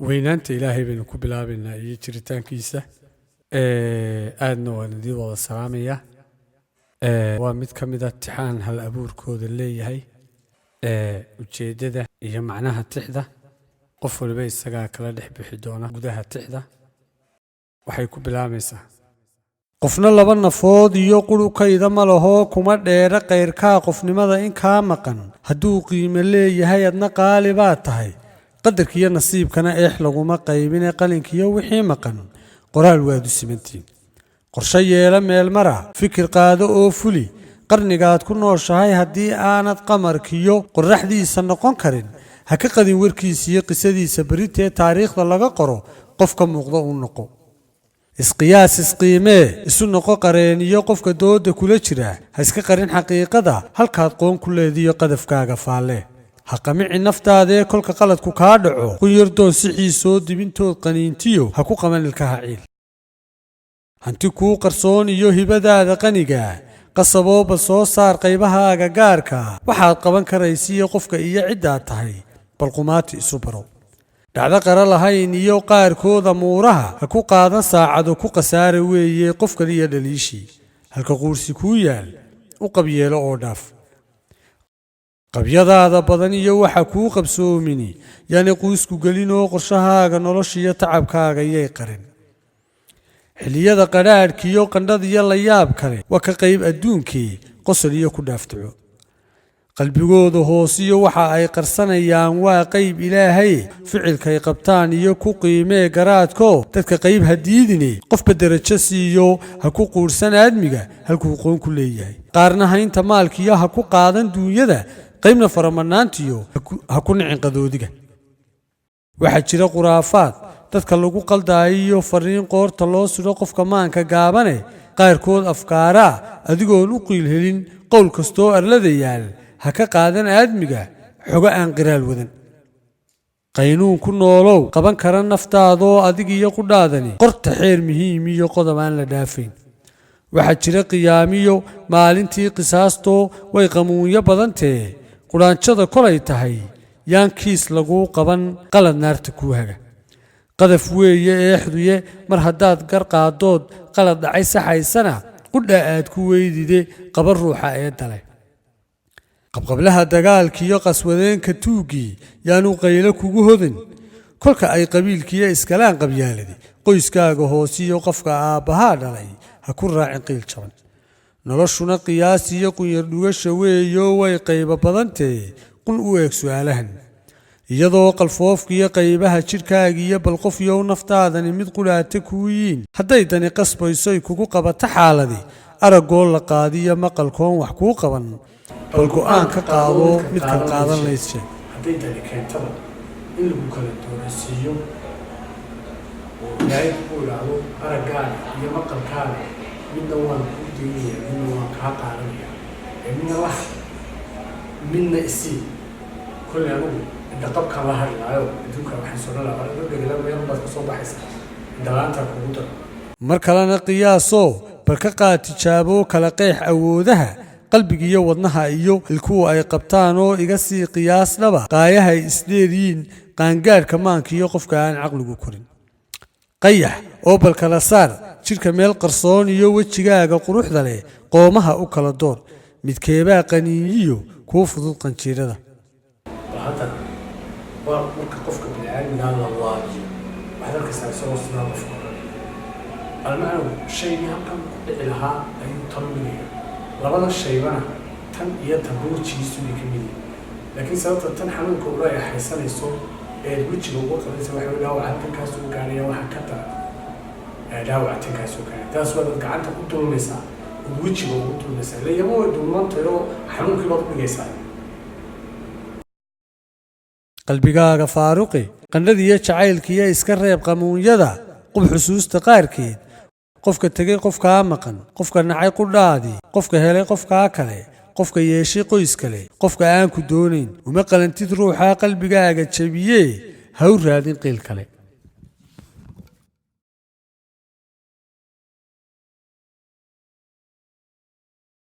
Weynaanta Ilaahay baynu ku bilaabaynaa iyo jiritaankiisa. Aadna waan idiin wada salaamayaa. Waa mid ka mid a tixaan hal abuurkooda leeyahay. Ujeeddada iyo macnaha tixda qof waliba isagaa kala dhex bixi doona gudaha tixda. Waxay ku bilaabaysaa: Qofna laba nafood iyo qurukayda ma laho, kuma dheera kayrkaa qofnimada in kaa maqan. Hadduu qiimo leeyahay, adna qaali baa tahay. Qadarkiiyo nasiibkana eex laguma qaybine, qalinkiiyo wixii maqan qoraal waad u simantiin. Qorshe yeelo, meel mara, fikir qaado oo fuli. Qarnigaad ku nooshahay haddii aanad qamarkiyo qorraxdiisa noqon karin, ha ka qadin warkiisa iyo qisadiisa. Beritee taariikhda laga qoro qof ka muuqda uu noqo. Isqiyaas, isqiimee, isu noqo qareeniyo qofka dooda kula jira. Ha iska qarin xaqiiqada halkaad qoon ku leediyo qadafkaaga faalle. Ha qamici naftaadee, kolka qaladku kaa dhaco qunyardoon sixiisoo dibintood qaniintiyo ha ku qaban ilkaha ciil. Hanti kuu qarsoon iyo hibadaada qaniga qasabooba soo saar qaybahaaga gaarka. Waxaad qaban karaysiiyo qofka iyo ciddaad tahay bal qumaati isu baro. Dhacdo qara lahayn iyo qaarkooda muuraha ha ku qaadan saacado, ku khasaara weeye qof kaliya dhaliishii. Halka quursi kuu yaal u qabyeelo oo dhaaf. Qabyadaada badan iyo waxa kuu qabsoomini yaani quusku gelinoo qorshahaaga noloshiyo tacabkaaga yay qarin. Xilliyada qadhaadhkiiyo qandhadiyo layaab kale waa ka qayb adduunkii, qosol iyo ku dhaaftaco. Qalbigooda hoosiyo waxa ay qarsanayaan waa qayb Ilaahay. Ficilkay qabtaan iyo ku qiimee garaadko. Dadka qayb ha diidine, qofba derajo siiyo. Ha ku quursan aadmiga halkuu qoon ku leeyahay. Qaarna haynta maalkiyo ha ku qaadan duunyada, qaybna faramanaantiyo ha ku nicin qadoodiga. Waxaa jira khuraafaad dadka lagu qaldaayo iyo fariin qoorta loo sidho qofka maanka gaabane. Qaarkood afkaaraa adigoon u qiil helin, qowl kastoo arlada yaal ha ka qaadan aadmiga xogo aan qiraal wadan. Qaynuun ku noolow qaban kara naftaadoo adig iyo qudhaadani qorta xeer muhiim iyo qodob aan la dhaafayn. Waxaa jira qiyaamiyo maalintii qisaastoo way qamuunyo badantee. Qudhaanjada kolay tahay yaan kiis laguu qaban qalad naarta kuu haga. Qadaf weeye eexduye, mar haddaad gar qaadood qalad dhacay saxaysana, qudha aad ku weydide qaba ruuxa ee dale. Qabqablaha dagaalkiiyo qaswadeenka tuuggii yaanu qaylo kugu hodin. Kolka ay qabiilkiiyo iskalaan qabyaaladi, qoyskaaga hoosiyo qofka aabbahaa dhalay ha ku raacin qiil jaban. Noloshuna qiyaas iyo qunyar dhugasha weeyo, way qaybo badantee qun u eeg su'aalahan. Iyadoo qalfoofkiiyo qaybaha jidhkaagiiyo bal qofyow naftaadani mid qudhaata kuu yiin. Hadday dani qasbaysoy kugu qabato xaaladi, araggoo la qaadiyo maqalkoon wax kuu qaban, bal go'aan ka qaado midkan qaadan lays sheeg. Hadday dani keentaba in lagu kala doorasiiyo oo Ilaahay ku idhaahdo araggaaga iyo maqalkaaga midna waan kuu daynaya, midna waan kaa qaadanaya, ee midna lah, midna isii, kolley anigu indhaqabkaan la hadlaayo adduunka waxaan soo dhalaa dhegala meel baad ka soo baxaysaa indhalaantaa kugu daro. Mar kalena qiyaasoo bal ka qaad tijaabo, kala qeex awoodaha qalbigiiyo wadnaha iyo ilkuwa ay qabtaan, oo iga sii qiyaas dhaba qaayahay isdheeryiin qaangaadhka maanka iyo qofka aan caqligu korin. Qayax oo bal kala saar jidhka meel qarsoon iyo wejigaaga quruxda leh qoomaha u kala door, midkeebaa qaniinyiyo kuu fudud qanjiirada? Bal haddana waa marka qofka bini'aadmigaa la waabiyo, waxaad arkaysaa isagoo sidaa qofka odhanaya almacnow shaygii halkan ku dhici lahaa ayuu tan dhigaya. Labada shaybana tan iyo tanba wejigiisu bay ka mid yihiin, laakiin sababta tan xanuunka ula eexaysanayso eed wejiga uga qabanaysa waxa wey dhaawaca halkan kaasoo gaaraya waxa ka daran ee dhaawaca tan kaasoo gaaraya. Taas waad gacanta ku dulmaysaa ood wejiga ugu dulmaysaa, ila iyaba way dulmantahay oo xanuunkii baad u dhigaysaa. Qalbigaaga faaruqi qandhadiiyo jacaylkiiyo iska reeb qamuunyada. Qub xusuusta qaarkeed: qofka tegey, qofkaa maqan, qofka nacay qudhaadii, qofka helay qofkaa kale, qofka yeeshay qoys kale, qofka aan ku doonayn. Uma qalantid ruuxaa qalbigaaga jabiyee, ha u raadin qiil kale.